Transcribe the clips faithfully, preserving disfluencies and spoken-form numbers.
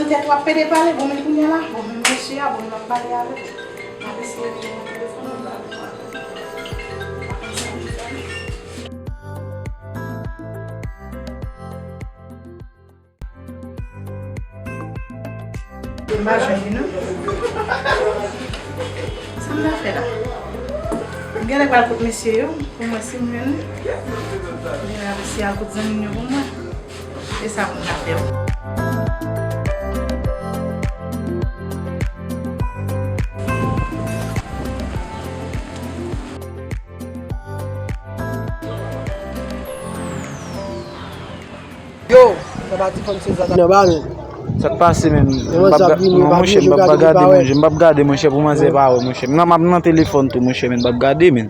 Tèt w ap pede pale, bon, men kounye a la, bon, men mesye a, bon, m ap pale avè l. M ap eseye rele nan telefòn nan, m pa, m pa konn sa m fè. M pa jwenn li, non. Sa m ta fè la? M genlè pral kot mesye yo, pou mwen si m jwenn li. Genlè mesye al kot zanmi m yo pou mwen. E sa pou m ta fè. Yo, sa pa ti fanm Seza t ap anba menm. Sa k pase menm? E mwen sa vini, non, pa monchè, vini, m p ap gade, gade, gade, monchè, m p ap gade, monchè, pou manzè pa wè, monchè. M nan, m ap nan telefòn tou, monchè, men m p ap gade, men.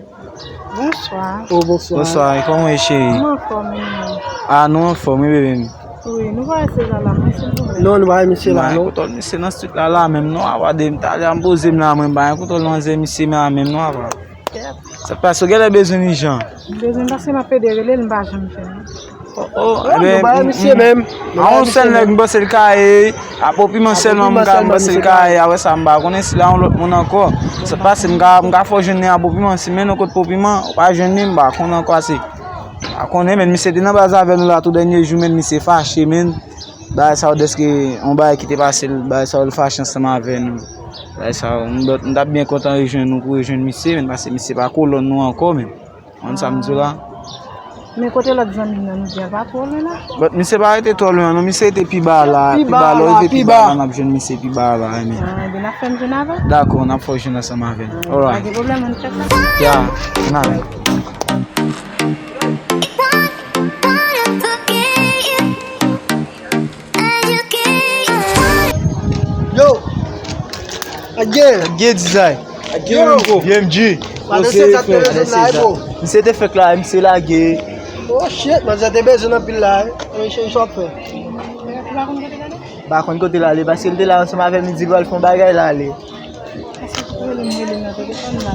Bonswa. Oh, bonswa. Bonswa, e kòman w ye, cheri? M anfòm, e nou menm? Ah, nou anfòm, wi, bebe m. Wi, nou pa wè Seza la, non, silvouplè? Non, nou pa wè misye la, non. Kote w misye nan street la, la menm, non, apa de m talè a m poze m la, mwen, m pa gen kontwòl manzè misye la menm, non, apa. Sa k pase, w genlè bezwen li jan? M bezwen paske m ap pede rele l, m pa janm jwenn li. Oh, oh, oh, ebyen, nou pa wè misye menm. A yon sèl nèg, m panse l ka ye, a Popiman sèlman m ka, m panse l ka ye, apre sa, m pa konnen si l a yon lòt moun ankò. Sa k pase, m ka, m ka fè w jwenn li a Popiman, si men nou kot Popiman, ou pa jwenn li, m pa konnen ankò ase. M pa konnen, men misye te nan baz avè nou la tou dènye jou, men misye fache, men. Bagay sa yo, dèske yon bagay ki te pase l, bagay sa yo, l fache ansanm avè nou. Bagay sa yo, m, m t ap byen kontan rejwenn nou pou rejwenn misye, men paske misye pa kolòn nou ankò, men. Konn sa m di w la? Men kote lòt zanmi m nan nou di a pa twò lwen la? But misye pa rete twò lwen, non, misye rete pi ba la, pi ba la, w rive pi ba la, n ap jwenn misye pi ba la, men. Ah, ebyen, n ap fè m jwenn avè l? Dakò, n ap fè w jwenn ansanm avè l. Alright. Pa gen pwoblèm, ann fè sa. Ya, n ale. Yo! Adye! Adye, Dizay. Adye, yo! Menm, bro. B M G. Misye te fèk la, misye lage. Oh shit, manzè te bezwen anpil la, wi. E cheri, sa w ap fè? M pa konn kote l ale, paske l te la ansanm avè m, li di l pral fè yon bagay, l ale. Èske w rele m, rele m nan telefòn la?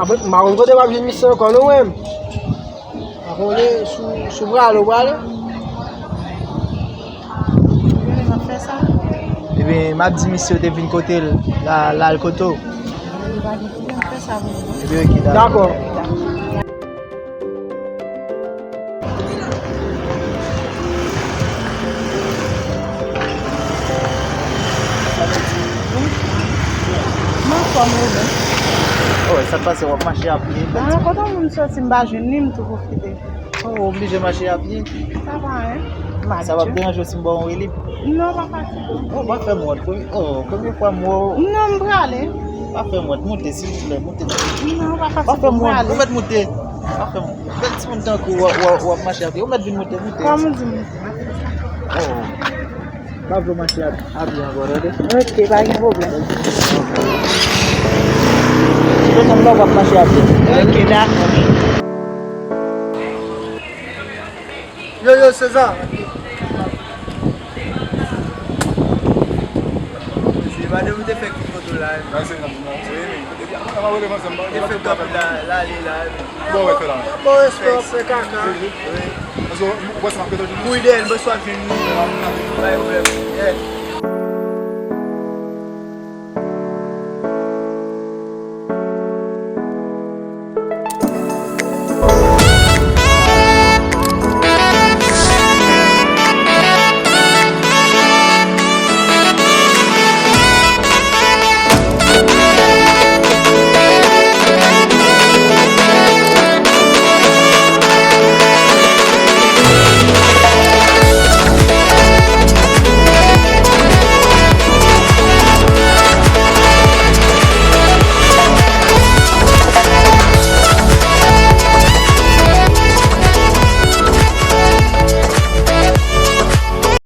Apre, m pa konn kote m ap jwenn misye ankò, non, mwen. M pa konnen si w, si w prale, ou prale. Rele m ap fè sa. Ebyen, m ap di misye w te vin kote l, la, l al kote w. Li pa gen pwoblèm, fè sa pou mwen. Ebyen, ok, dakò. Dakò. M anfòm, wi, men. Oh, sa k pase, w ap mache a pye? Ah, kote moun soti, m pa jwenn li, m tou pwofite. Oh, w oblije mache a pye? Sa pa anyen. Sa p ap deranje w si m ba w yon rele? Non, pa fatige. Oh, pa fè m wont. Premye, oh, premye fwa m wè w. Non, m prale. Pa fè m wont. Moute, silvouplè, moute. Non, pa fatige, m prale. Pa fè m wont. Ou mèt moute. Pa fè m wont. Bèl timoun tankou w, w, w ap mache a pye. Ou mèt vin moute, moute. Kòman w di moute? Oh. Pa vle w mache a, a pye ankò, tande? Ok, pa gen pwoblèm. Tout ansanm la, w ap mache a pye. Ok, dakò. Yo, yo, Seza. Se pa de ou te fè ki foto la, e. Te fè kòb la, l ale la, e. Bon, wè, fè la. Bon, respè, w ap fè kaka. Wi. Paske w wè sa m ap fè jodi. Kouri dèyè l, bòs w ap jwenn li. Pa gen pwoblèm. Yeah.